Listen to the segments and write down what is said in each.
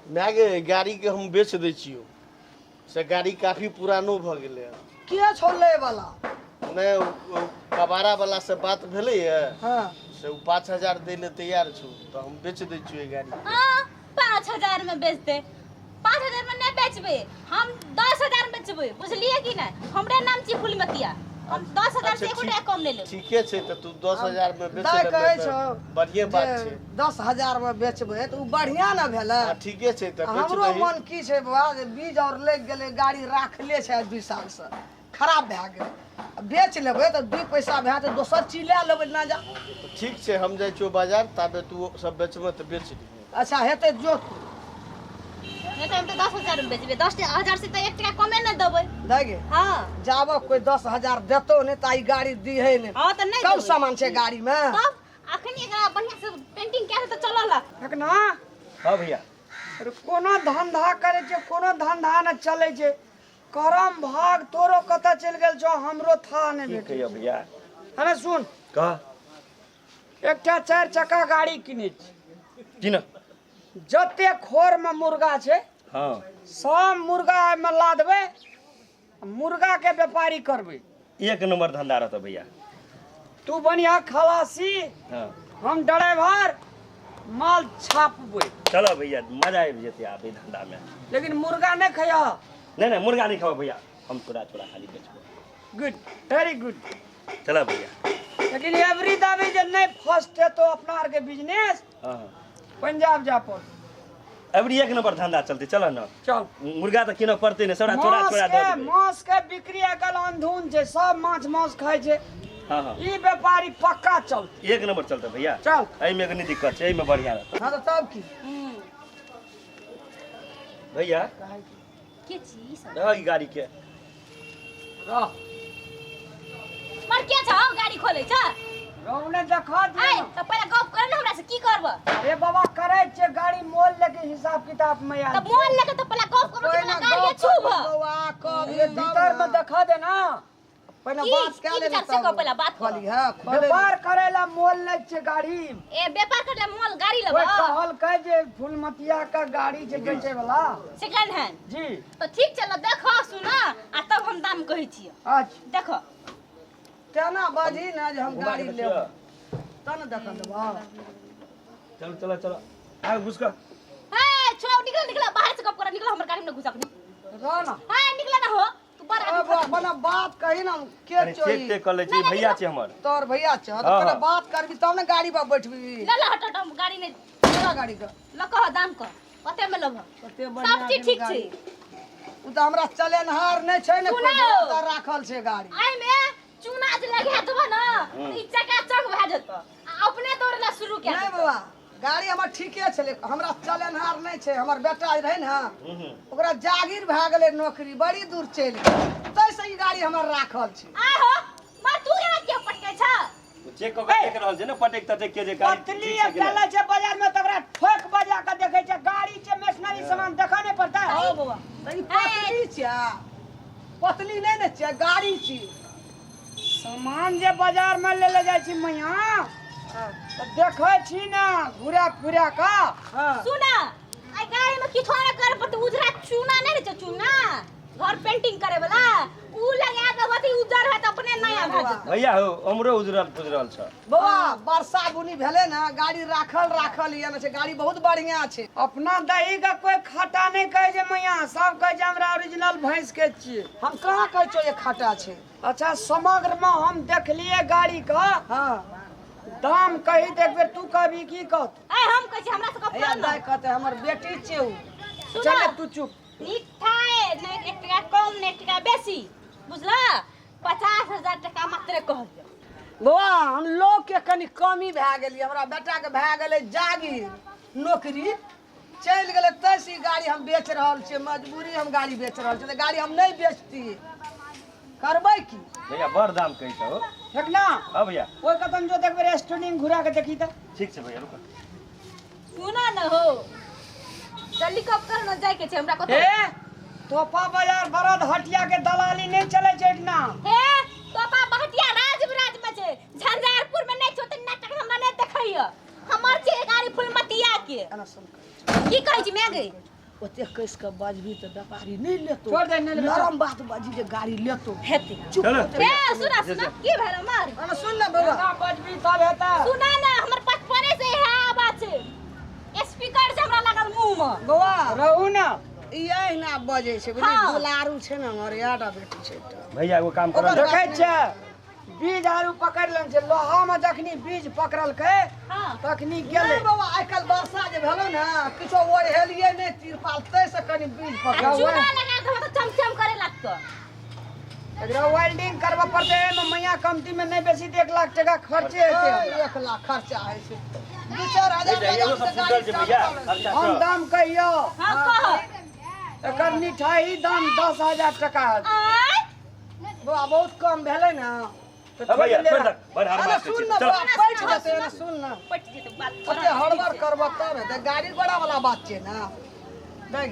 माय गे, गाड़ीके हम बेच दै छियौ से गाड़ी काफी पुरानो भऽ गेलै हँ। के छौ लै वाला? नहि, ओ कबाड़ा वाला से बात भेलैए। हाँ। से ओ 5000 दै लए तैयार छौ तऽ हम बेच दै छियौ एहि गाड़ी। हाँ, 5000 में बेचते? 5000 में नहीं बेचबे हम, 10,000 में बेचबे, बुझलिए कि नहीं? हमरे नाम छी फूलमतिया, हम 10,000 से अच्छा, एको ठीक- टका कम नहीं लेब। ठीके छै, तऽ तू 10,000 में बेच दाइ लेबै कहै तऽ छौ बढ़िए बात जे छै। 10,000 में बेचबै तऽ ओ बढ़िया ने भेलै। हँ, ठीके छै तऽ आ बेच हमरो दही। मन की छै बौआ जे बीज और लागि गेलै, गाड़ी राखले छै आइ 2 साल से, खराब भए गेलै। आ बेच लेबै तऽ 2 पैसा भए तऽ दोसर चीज लए लेबै ना जा। तऽ ठीक छै, हम जाइ छियौ बाजार, ताबे तू सब बेचबे तऽ बेच लिहे। अच्छा हेतै, जो तू। नहीं तो हम तो 10,000 में बेचबे, 10,000 से तो एक टका कमे नहीं देबै। दाइ गे। हाँ। जाबऽ कोइ 10,000 देतौ नहि तऽ ई गाड़ी दिहे नहि। हाँ, तऽ नहि कम देबै। सामान छै गाड़ी में। तब अखनी एकरा बढ़िया से पेंटिंग कए तऽ चलल। एखना। हाँ भैया। अरे कोनो धंधा करै छै, कोनो धंधा नहि चलै छै। करम भाग तोरो कतऽ चलि गेल छौ, हमरो था नहि की भेटै। कहियो भैया? अरे सुन। कह। एकटा 4 चक्का गाड़ी किनै छी। की न? जते खोर में मुर्गा छै, सब मुर्गा एहिमे लादबै, मुर्गा के व्यापारी करबै। एक नंबर धंधा रहतौ भैया। तू बढ़िया खलासी, हम ड्राइवर, माल छापबै। चलो भैया, मजा आबि जेतै आब ई धंधा में। लेकिन मुर्गा नहि खइह। नहीं नहीं, मुर्गा नहीं खाओ भैया, हम थोड़ा थोड़ा खाली बेचबो। गुड, वेरी गुड। चलो भैया। लेकिन एवरी दाबी जे नहीं फर्स्ट है तो अपना आर के बिजनेस पंजाब जा पड़। अबरी एक नंबर धंधा चलते, चलो ना। चल। मुर्गा तो किनो पड़ते नहीं, सबरा थोड़ा मांस थोड़ा के दऽ देबै। मांस के बिक्री आइकाल्हि अंधुन छै, सब माछ मांस खाइ छै। हाँ हाँ ई व्यापारी पक्का चलते। एक नंबर चलते भैया। चल। एहिमे नहि दिक्कत छै, एहिमे बढ़िया रहतौ। हाँ तऽ तब की? भैया। के छी सब? रह ई गाड़ी के। रह। मर के छौ गाड़ी खोलै छ? रौने देखा दिए। ऐ तऽ पहिले गप कर ने हमरा से, की करब? अरे बाबा, करै छियै गाड़ी मोल लेके हिसाब किताब में आयल। तऽ मोल लेके तऽ पहिले गप करब कि पहिने पहिले गाड़ी गप छूब? करबी बौआ, कब ये तब भीतर ने। में देखा दे ना। पहिने की- बात कए की लेने विचार से तब। कह, पहिले बात कर। खोली, हाँ, खोले। व्यापार करे ला मोल लै छै गाड़ी। ए, व्यापार करे ला मोल गाड़ी कोई लेब? कहलकै जे फूलमतिया का गाड़ी छै बेचे वाला। Second hand. जी। तऽ ठीक छै, देखो सुना आ तब हम दाम कहै छियै। अच्छा। देखो। तेना बाजही ने जे हम घुमा गाड़ी के लेब देखियौ। तब ने देखऽ देबौ। चलो चलो चलो, आग घुस कर। ए छोड़, निकल निकल, बाहर से गप कर, निकल, हमर गाड़ी में घुसा के। रह ना। हां, निकल ना हो तू बड़ आदमी। अब अपन बात कही ना के कनी चोरी। चेक तेक कर लै छी, भैया छै हमर। तोर भैया छ तऽ हाँ, पहिले हाँ। बात करबी तब ने गाड़ी पर बैठबी। ले ले, हट हट, हम गाड़ी नहीं। केकरा गाड़ी के? ल कह दाम कह, कते में लेबह? कते बढ़िया सब चीज ठीक गाड़ी। छै। उ तऽ हमरा चलेनहार नहि छै ने कोइ, सुनो। तऽ राखल छै गाड़ी। एहि में चूना जे लगा देबह ने तऽ ई चकाचक भए जेतौ आ अपने दौड़ला शुरू कए नहि देतौ। बाबा, गाड़ी हमर ठीके छलै, हमरा चलेनहार नहि छै। हमर बेटा जे रहै ने, ओकरा जागीर भए गेलै नौकरी, बड़ी दूर चलि गेलै, ताहिसँ ई गाड़ी हमर राखल छै। आय हो मार, तू केना किया पटकै छ? ओ चेक कऽ के देख रहल छै ने, पटक तटक के जे गाड़ी पतली ठीक छै कि नहि। चलै छै बाजार में तकरा ठोक बजा के देखै छै, गाड़ी छै मशीनरी सामान देखऽ नहि पड़तै। हँ बौआ, तऽ ई पतली छै? पतली नहि ने छै, गाड़ी छी। सामान जे बाजार में ले ले जाइ छी मैया तऽ देखै छी ने घुरा फिरा कऽ। हाँ। सुन, आइ गाड़ी में किछो नहि कर पड़तै, उजरा चूना नहि रहै छै चूना, घर पेंटिंग करे वाला, उ लगा देबह तऽ उजर होयत अपने, नया भए जेतौ। भैया हो, हमरो उजरल पुजरल छ। बौआ, वर्षा बुनी भेलै ने, गाड़ी राखल राखल ये ने छै, गाड़ी बहुत बढ़िया छै। अपना दही के कोई खाटा नहि कहै छै मैया, सब कहै छै हमरा ओरिजिनल भैंस के छियै। हम कहाँ कहै छियौ जे खाटा छै? अच्छा, समग्र में हम देखलिए गाड़ी का। हाँ। दाम कही तऽ एक बेर तू कहबी की कहत? ऐ, हम कहै छी, हमरा से गप हैया कर ना। दाइ कहतै, हमर बेटी छै उ। सुन। चल तू चुप। नीक ठाए नहि एक टका कम नहि एक टका बेसी, बुझला? 50,000 टका मात्रे कहलियौ। बौआ, हम लोग के कनि कमी भए गेली, हमरा बेटा के भए गेलै जागीर नौकरी, चलि गेलै, तैसँ ई गाड़ी हम बेच रहल छियै। मजबूरी हम गाड़ी बेच रहल छियै, तऽ गाड़ी हम नहि बेचती, करबै की? भैया, बड़ दाम कहै छौ। ठीक ना? हाँ भैया। ओहि कतन जो देखबै स्टूडिंग घुरा के देखी तऽ। ठीक छै भैया, रुक। सुना न हो, जल्दी कब कर न, जाय के छै हमरा कतौ। ए, तोपा बाजार बरद हटिया के दलाली नहि चलै छै एहिठिना। हे, तोपा बहटिया राज विराज में छै, झंझारपुर में नहीं छौ तऽ नाटक हमरा नहीं देखैय। हमर छै गाड़ी फुलमतिया के। एना सुन। की कहै छी मैं गे? ओते कस के बजबी तऽ व्यापारी नहि लेतो। छोड़ दे, नहि लेबै। नरम बात बाजी जे गाड़ी लेतो। हेतै। चुप। चलो। ए सुना सुना, की भेल मार? अरे सुन ने बौआ। जेना बजबी तब हेतै। सुना ना, हमर बचपने से इएह आवाज छै, स्पीकर से हमरा लागल मुंह में। बौआ रहू ने। ई एहिना बजै छै बुझली। हाँ। दुलारू छै ने हमर, इएहटा बेटी छै एकटा। भैया एगो काम कर। देखै छियै बीज आरू पकड़ि लेने छै लोहा में, जखनी बीज पकड़लकै हाँ तखनी गेलै। नहि बौआ, आइ काल्हि वर्षा जे भेलौ ने, किछो ओढ़ेलियै नहि तिरपाल, ताहिसँ कनि बीज आ पकड़। चूना लगा देबो तऽ चमचम करे लगतो। एकरा वेल्डिंग करबऽ पड़तै। एहिमे मैया कमती में नहि बेसी तऽ 1 लाख टका खर्चे हेतै हमरा। 1 लाख खर्चा होइ छै? 2-4 हजार भैया एगो सब फूटल छै भैया, खर्चा हम छौ। दाम कहियौ? हाँ, कह। एकर निठाही दाम 10,000 टका हेतै। आय। बौआ, बहुत कम भेलै ने। तऽ हाँ भैया छोड़ि छोड़ ले। दे, बड़ हर अरे बात सुन छै। ने चल। बौआ, पैठ जेतै ने, सुन ने। पटि जेतै बात। ओते हड़बड़ करबऽ तब हेतै, गाड़ी घोड़ा वाला बात छै ने। देख,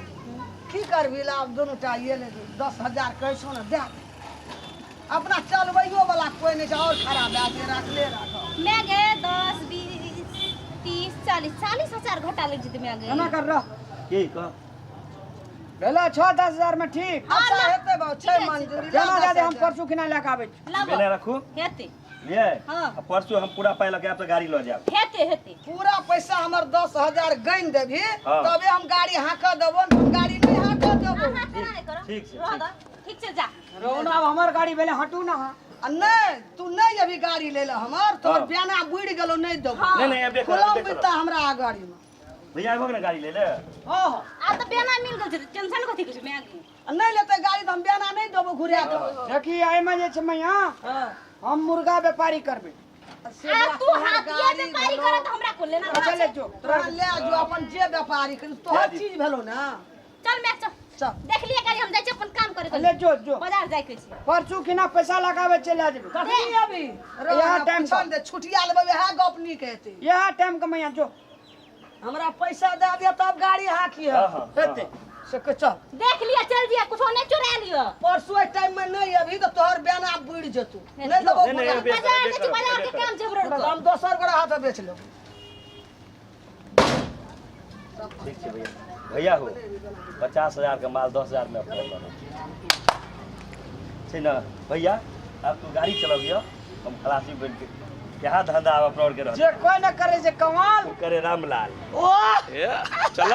की करबी, आब दुनू टा एलै, 10,000 कहै छौ ने, दए दे। अपना चलबैयो वाला कोइ नहि छै, आओर खराब भए जेतै, राखले राखब। मैं गे 10 20 30 40 40 हजार घटा लग जेतै मैं गे। एना कर रह। की कह? भेलै छौ 10,000 में ठीक। अच्छा हेतै बाबू, छै मंजूरी। जेना जादे हम परसू खिना लए कऽ आबै छी। लाबो। बेना रखू। हेतै। लिए। हाँ। आ परसू हम पूरा पाइ लऽ के आयब तऽ गाड़ी लऽ जायब। हेतै हेतै। पूरा पैसा हमर 10,000 गनि देबही हाँ। तबे हम गाड़ी हाँकऽ देबो, नहि हम गाड़ी नहि हाँकऽ देबो। अहाँ केना नहि करब? ठीक छै, रह ठीक। दऽ। ठीक छै, जा। रहू ने, आब हमर गाड़ी भेलै, हटू ने अहाँ। आ नहि, तू नहि अभी गाड़ी ले ले हमर, तोहर हाँ। बेना बुड़ि गेलौ, नहि देबो। हाँ। नहि नहि, एबे करब, खुलम एबे करब। बिता हमरा गाड़ी में। भैया, आबो ने गाड़ी ले ले। हँ हँ। आ तऽ बेना मिल गेल छै, टेंशन कथी के छै मैं गे? आ नहि लेतै गाड़ी तऽ हम बेना नहि देबो, घुरा देबो। देखी, एहिमे जे छै मैया, हाँ। हम मुर्गा व्यापारी करबै। से आ बौआ, तू तोहर हाथिये गाड़ी व्यापारी भेलौ। करत, हमरा को लेना अच्छा ले जो। तोरा ले जो, अपन जे व्यापारी करी, तोहर चीज भेलौ ने। चल मैं, चल। चल। देख लिए गाड़ी, हम जाइ छी अपन काम करे के। ले जो जो। बाजार जाइ के छै। परसू खिना पैसा लगाबै चलि आ जेबै। कखनी अभी? यहाँ टाइम पर। दे, छुटिया लेबै, वएह गप नीक हेतै। इएह टाइम के मैया जो। हमरा पैसा दए दिअ तब गाड़ी हाँकी। हाँ, हाँ, हेतै से के चल। देख लिअ, चल दिया, कुछो नहीं चोरा लिअ। परसू एहि टाइम में नहीं अभी तऽ तोहर बेना बुड़ि जेतौ, नहि देबौ। नहि, नहि, घुरा। एबे करब, बाजार एबे जाइ छी, करब, बाजार एबे के करब। काम छै हमरो तऽ हम दोसर गोरा हाथ बेच लेबौ। ठीक छै भैया। भैया हो, 50,000 के माल 10,000 में अपना लऽ छै ने भैया? आब तू गाड़ी चलबियौ, हम खलासी बनि के यहाँ धंधा आब अपना के रहतै। जे कोइ न करै छै कमाल करे रामलाल। ओह। ए, चल।